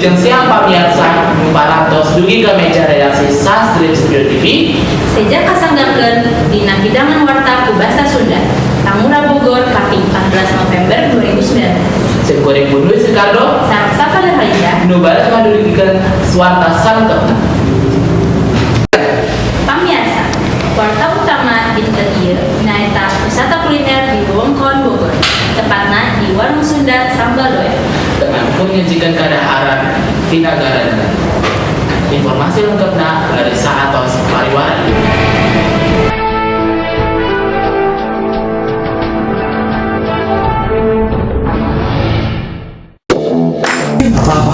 Wilujeng siang pamirsa nu parantos dugi ke meja redaksi SAS Dream Studio TV. Seja kasanggakeun dina hidangan warta ku basa Sunda. Tangura Bogor kaping 14 November 2019. Sim kuring Bunduy Ricardo Sareng Safa Nurhaliza, nu bade ngadugikeun warta salengkapna. Pamiarsa, warta utama dinten ieu nyaeta wisata kuliner di wewengkon Bogor, tepatna di Warung Sunda Sambal Doer. Dengan menyajikan kadaharan tina. Informasi lengkapna dari saatos pariwara.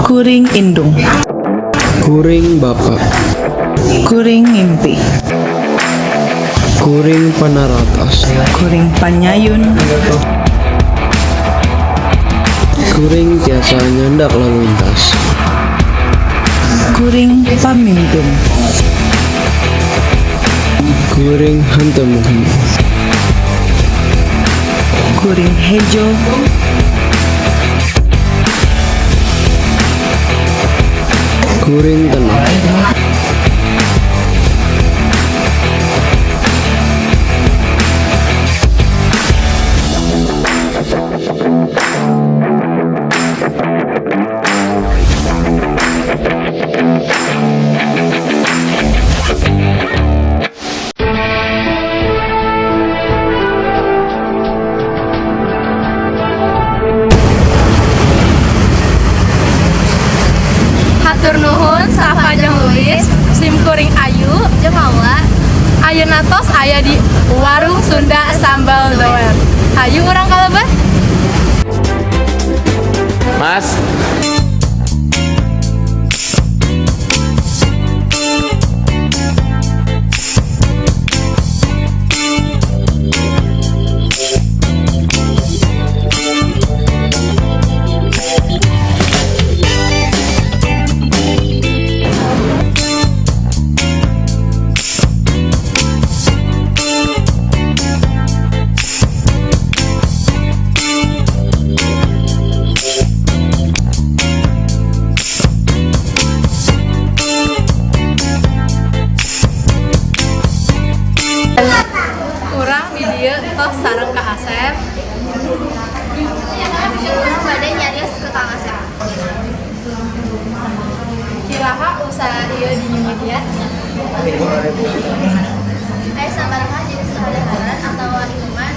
Kuring indung. Kuring bapa. Kuring ngimpi. Kuring panaratos. Kuring panyayun. Kuring tiasa nyandak lalu lintas. Kuring pamimpin. Kuring henteu muhun. Kuring hejo. Kuring tenang. Hatur nuhun Safa jeung Luis, sim kuring Ayu jeung Maula. Ayeuna tos aya di Warung Sunda Sambal Doer. Hayu urang kalebet. Mas, Urang di dieu tos sareng Kak Asep. Urang bade nyarios ke Kang Asep. Iraha usaha ieu dimimitian? Aya sabaraha jenis kadaharan atawa minuman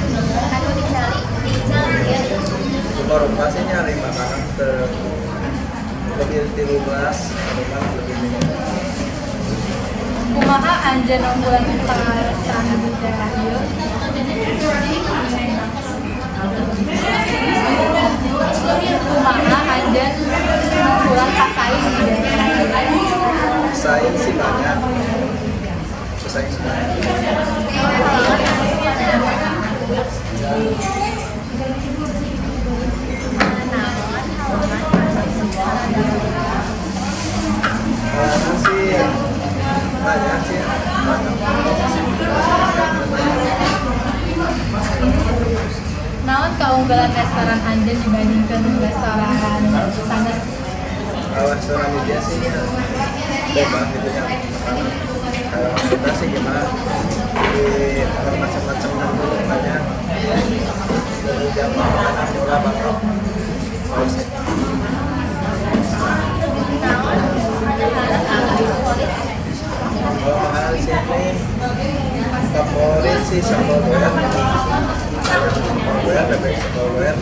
anu dicari diical di dieu? Rupa-rupa sih nyari makanan ke lebih 13 minuman lebih minum. Kumaha anjeun unggulan restoran di daerah ieu? Kumaha anjeun unggulan kasaing di daerah ieu? Pesaing sih banyak, pesaing sih banyak. Makanan sih banyak sih, banyak. Naon kaunggulan restoran anjeun dibandingkeun restoran sanes? Kalau restoran di dia sih ya, bebas gitu ya makanan. Kalau kita sih gimana di macam-macam banyak dari jam makanan murah banget. Terus Naon kadaharan anu favorit? kalau makanan di sini favorit sih sambal goyang, sambal goyang, bebek sambal goyang.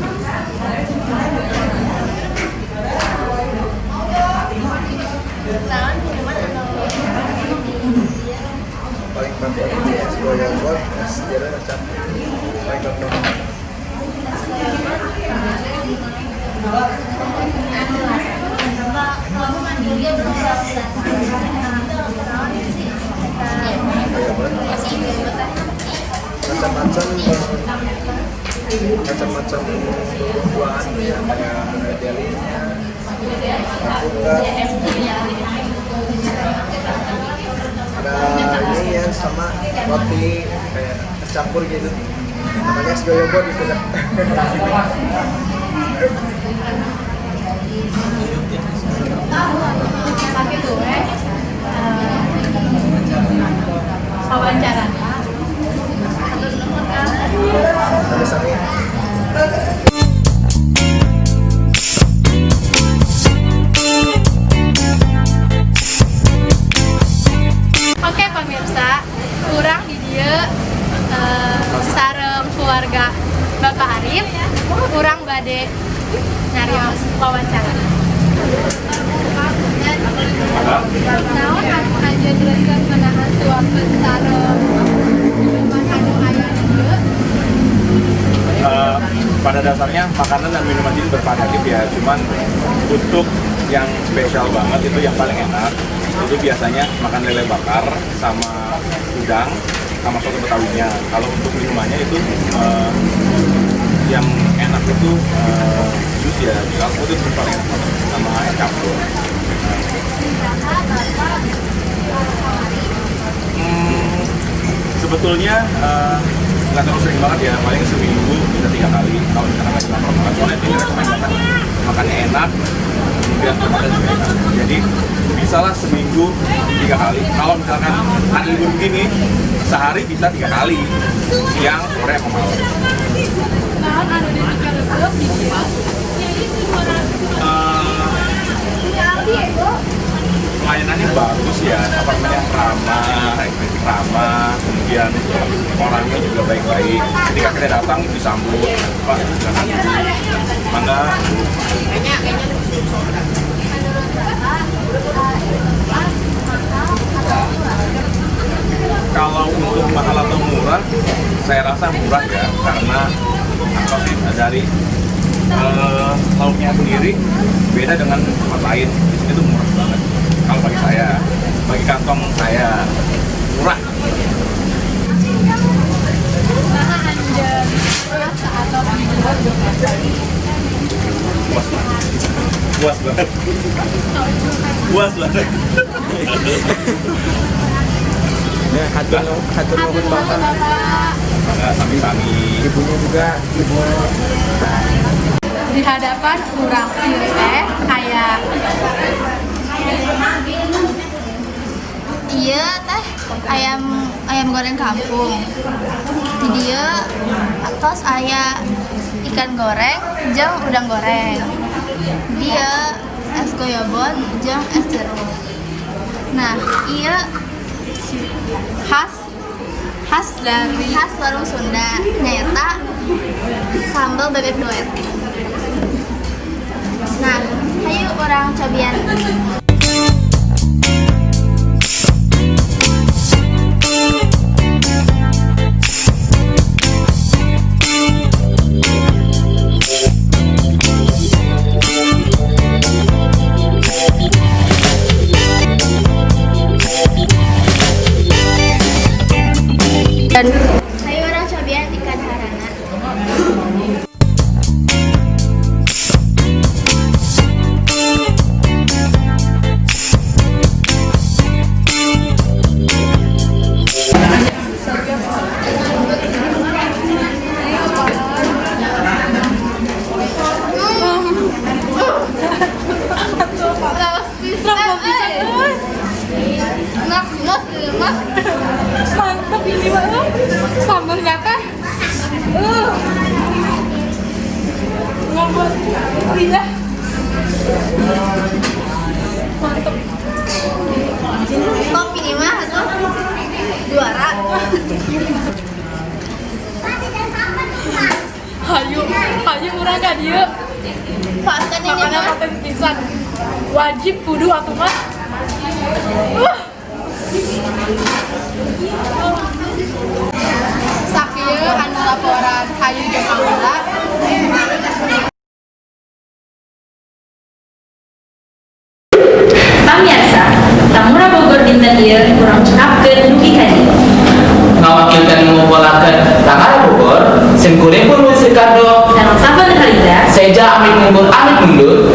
Naon minuman anu favorit di dieu? Paling favorit sih es goyobod, es jeruk macam paling favorit. Goyobod macam-macam, macam-macam buah-buahan ya, kayak ada jelinya, alpukat, ada ini ya sama roti kayak es campur gitu, namanya es goyobod gitu lah. Sakitu we wawancara. Hatur nuhun, Kang. Sami-sami. Oke pemirsa, urang di dieu sareng keluarga Bapak Arif, urang bade nyarios wawancara. Naon anu anjeun resep ngeunaan suapeun sareng minuman anu aya di dieu? Pada dasarnya makanan dan minuman ini bervariatif ya, cuman untuk yang spesial banget itu yang paling enak itu biasanya makan lele bakar sama udang sama soto betawinya. Kalau untuk minumannya itu yang enak itu jus ya, jus alpukat itu paling enak banget sama es campur. Saha Bapak kamari? Sebetulnya nggak terlalu sering banget ya, paling seminggu bisa 3 kali kalau misalkan lagi lapar makan, soalnya ini recommend banget, makannya enak, kemudian tempatnya juga enak, jadi bisalah seminggu 3 kali. Kalau misalkan hari libur begini, sehari bisa 3 kali, siang, sore, sama malam. Naon anu dipikaresep di dieu? Pelayanannya bagus ya, apartemennya ramah ramah, kemudian orangnya juga baik-baik. Ketika kita datang disambut, "Pak, silakan, mangga." Menurut Bapak, itu mahal atau murah? Kalau untuk mahal atau murah, saya rasa murah ya, karena apa sih, dari lauknya sendiri beda dengan tempat lain. Di sini tuh murah banget. Kalau bagi saya, bagi kantong saya murah. Naha anjeun rasa atau Puas banget. Puas banget. Puas banget. Ya, hatur nuhun, Bapak. Bapak. Mangga, sami-sami. Ibunya juga, ibu. Di hadapan urang ieu teh aya Iya teh ayam ayam goreng kampung. Di dieu atos aya ikan goreng jeung udang goreng. Dieu es goyobod jeung es jeruk. Nah, ieu khas khas dari khas warung Sunda nyaeta sambal bebek doer. Nah, hayu urang cobian. Dan Hayu urang cobian ikan harana. Enak banget ini mah. Mantap ini mah, sambalnya teh ngebuat lidah mantep. Top ini mah tuh juara. Hayu hayu urang ka dieu. Paten ini Makannya mah. paten pisan, wajib kudu atuh mah. Sakieu anu laporan Hayu jeung Aula. Pamiarsa, Tambora Bogor dinten ieu ku urang cekapkeun dugi ka dieu. Ngawakilkeun ngungkulakeun Tangara Bogor, sim kuring pun Ricardo, Sareng Safa Nurhaliza, Seja amit mundur amit mundur.